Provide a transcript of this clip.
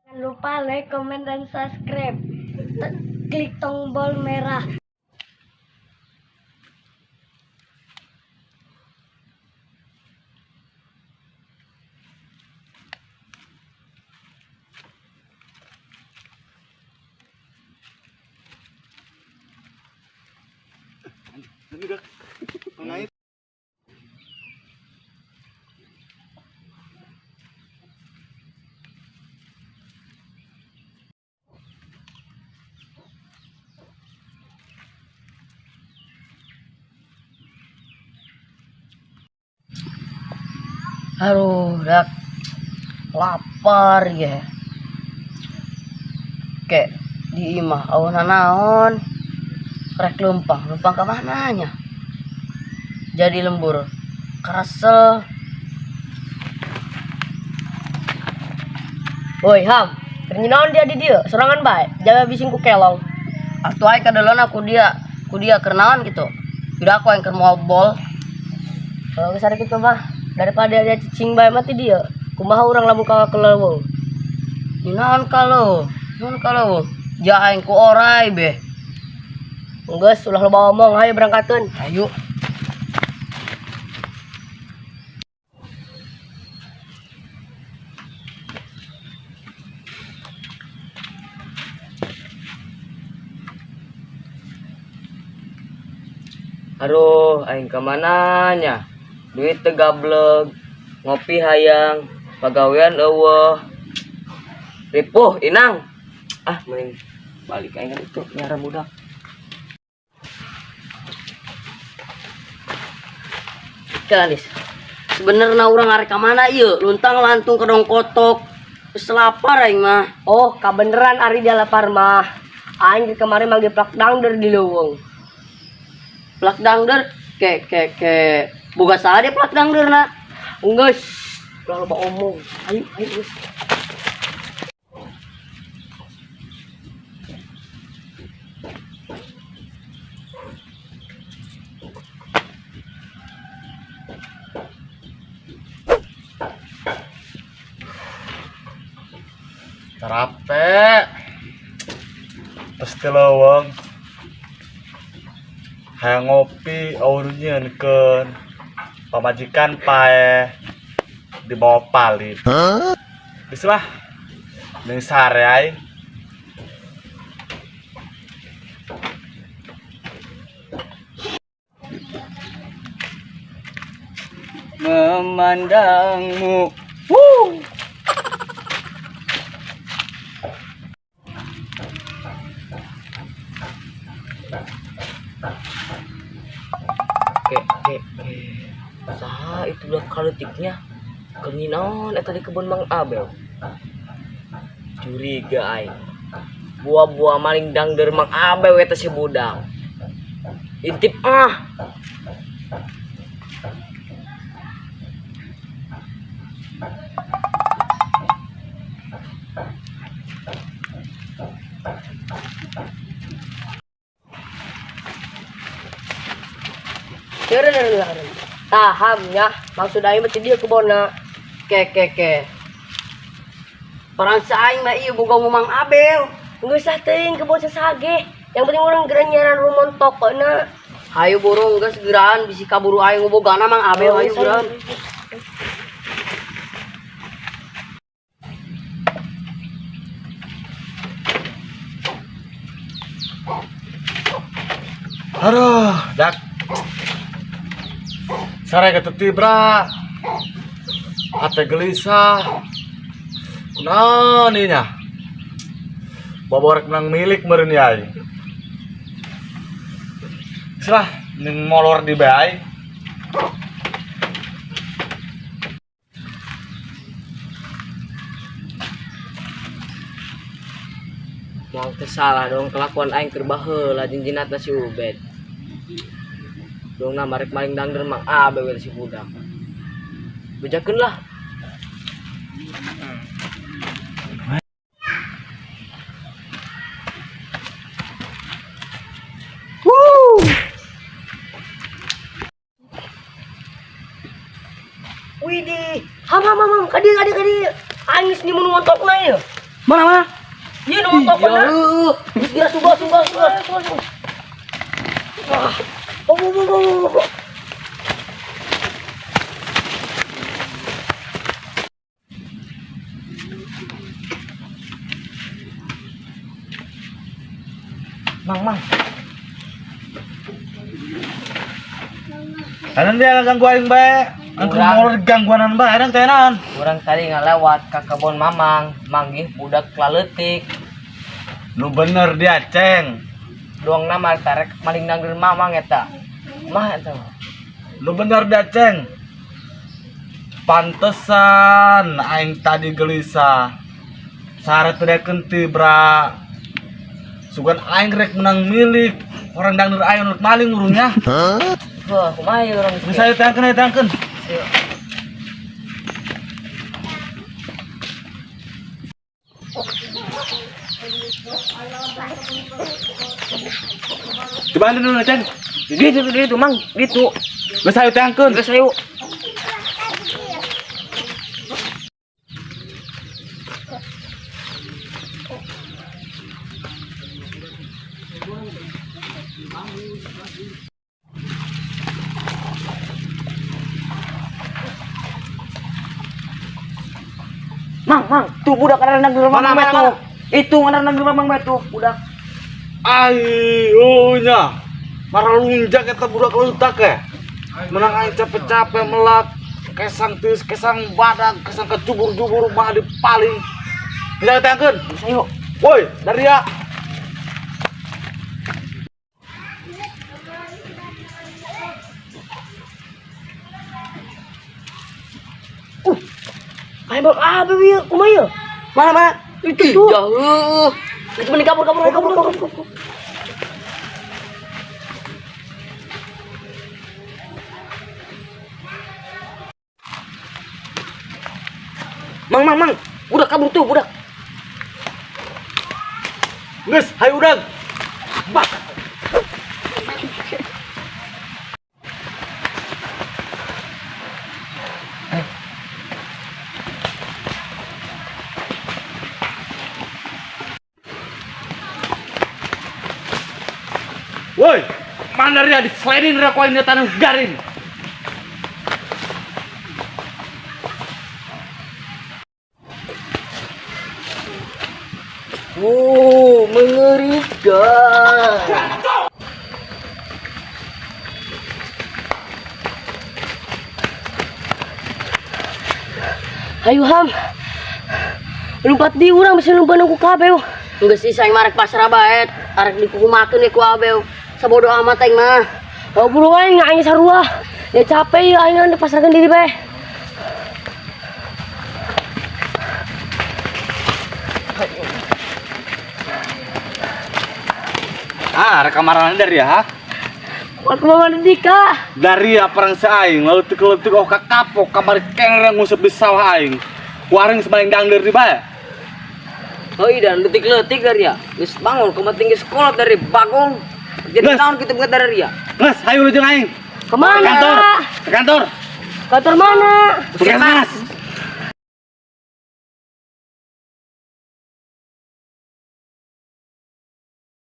Jangan lupa like, komen, dan subscribe. Klik tombol merah. Aduh, dak lapar ya. Kek di imah awan naon. Rek lempang, lempang ke mananya? Jadi lembur. Keresel. Woi Ham, keur naon dia di dieu? Sorangan bae, jaga bising ku kelong. Atuh ai kadelon aku dia, ku dia keur naon gitu. Udah aku yang keur ngobol. Kalau geus ari kitu mah, daripada dia cicing bae mah ti dieu. Kumaha urang lamun ka keleweng? Di naon kalau? Naon kalau? Ja aing ku orai beh. Geus ulah loba omong, hayu berangkateun. Ayo. Aduh, aing kemananya? Duit teu gableg, ngopi hayang, pagawean eueuh. Ripuh inang. Ah, mending balik aing kan itu nyara budak. Kalis. Sebenarnya urang arek ka mana ieu? Luntang lantung ke dong kotok. Geus lapar aing mah. Oh, kabeneran ari dia lapar mah. Aing kemarin manggil plak dangder di leuweung. Plak dangder ke ke ke boga saha dia plak dangder na? Geus, ulah loba omong. Ayo, ayo geus. Terape. Pasti leuweung. Hayang ngopi eueuh nu nyieunkeun. Pamajikan paeh dibawa palit. Geus lah. Mending sare aing. Memandangmu. Wuh. Ke ke ke. Saha itu budak kaletiknya? Keur naon eta di kebun Mang Abel? Curiga aing. Buah-buah maling dangder Mang Abel eta si budak. Intip ah. Taham nya, maksud aing mah ti dieu kebonna. Ke ke ke. Perang aing mah ieu boga Mang Abel. Geus ah teuing kebon sasage. Yang penting urang geura nyiaran rumon tokona. Hayu burung geus geuraan bisi kaburu aing ngobogana Mang Abel hayu geuraan. Aduh, dak. Sare ke tibra. Hate gelisah. Kunaon ieu nya? Bawa rek menang milik meureun ieu aing. Geus lah, ning molor di bae aing. Moal teu salah dong kelakuan aing keur baheula jeung jinatna si Ubed. Dong na marek maling dangder Mang Abel we si budak. Bejakeun lah. Widih, ham ham ham, ham. Kadieu kadieu kadieu. Aing geus nyimun montokna ieu. Mana mana? Ieu nu motor bener. Geus sungguh sungguh sungguh sungguh. Wah. Oh, oh, oh, oh, oh. Mang, mang. Kanan dia ganggu aing bae. Angker molor gangguanan bae enak teh naon. Urang tadi ngalewat ka kebon Mamang, manggih budak laleutik. Nu bener dia, Ceng. Doang nama tarek maling nangger Mamang eta. Mah eta. Nu bener dia, Ceng. Pantesan aing tadi gelisah. Sare teu daekeun tibra. Sugan aing rek menang milik. Orang dangdur aing rek maling urungnya. Wah, kumaha ieu urang Geus ayo teangkeun, ayo teangkeun. Coba dulu, Ceng. Di ditu, Mang. Ditu. Geus ayo teangkeun. Geus ayo. Mang, mang, tuh budak ada nang Mana, Mamang mana, tuh. Itu ada nang Mamang tuh, budak. Ayo nya. Marah lunjak eta budak leutak ya. Menang aing capek-capek melak kesang tiis, kesang badag, kesang kecubur-jubur mah dipaling. Bisa teangkeun. Geus ayo. Woi, dari ya. Ayo bang, ah, ieu kumaha ieu? Mana, mana? Itu tuh. Jauh. Geus mending kabur kabur kabur kabur. Kabur. Mang, mang, mang. Budak kabur tuh, budak. Geus, hayu udag. Bah. Woi, mana dia diselenin rokok ini tanah garing. Oh, mengerikan. Ayo Ham. Lompat di urang bisa lompat ku kabeh. Geus sih aing mah rek pasrah bae, arek dikukumakeun we ku abe. Sabodo amat aing mah. Oh buru aing aing sarua. Ya capek ya aing pasrahkeun diri bae. Ah, rekaman dari ya, ha? Aku mau Dika. Dari ya perang aing, leutik-leutik oh kapok kamari kener yang ngusep di sawah aing. Waring sebaling dangder di bae. Oh iya, dan letik-letik dari ya. Geus bangun kumaha tinggi sekolah dari bagong. Jadi Geus. naon kitu banget dari ya. Geus, hayu lu jeung aing. Kemana? Ke kantor. Ke kantor. Kantor mana? Puskesmas.